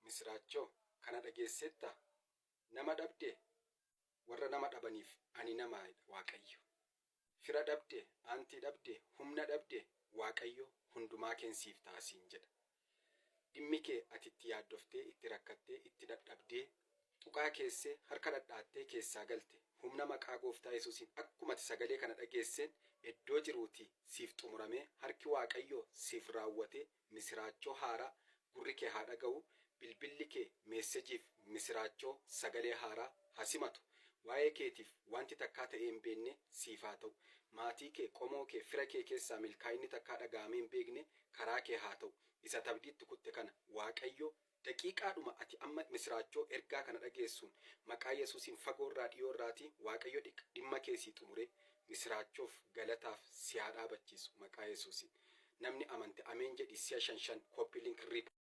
Misiraachoo kana dhageesseettaa? Nama dhabdee? Warra nama dhabaniif ani nama jedha Waaqayyo. Fira dhabdee? Aantii dhabdee? Humna dhabdee? Waaqayyo hundumaa keen siif ta'a siin jedha. Dhimmi kee ati itti yaaddoftee, itti rakkattee, itti dadhabdee, tuqaa keessee, harka dhadhaattee keessaa galte humna maqaa Gooftaa Yesuusiin akkuma ati sagalee kana dhageesseen iddoo jiruutii siif xumuramee harki Waaqayyoo siif raawwatee misiraachoo haaraa gurri kee haa dhaga'u, bilbilli kee meessejiif misiraachoo sagalee haaraa haa simatu. Waa'ee keetiif wanti takkaa ta'ee hin beekne siif haa ta'u. Maatii kee, qomoo kee, fira kee keessaa milkaa'inni takkaa dhaga'amee hin beekne karaa kee haa ta'u. Isa ati abdii itti kutte kana Waaqayyo daqiiqaadhuma ati amma misiraachoo ergaa kana dhageessuun maqaa Yesuusiin fagoorraa dhiyoorraatii Waaqayyo dhimma kee sii xumuree misiraachoof galataaf si haa dhaabachiisu maqaa Yesuusiin. Namni amante ameen jedhi si'a shan shan copy link rip.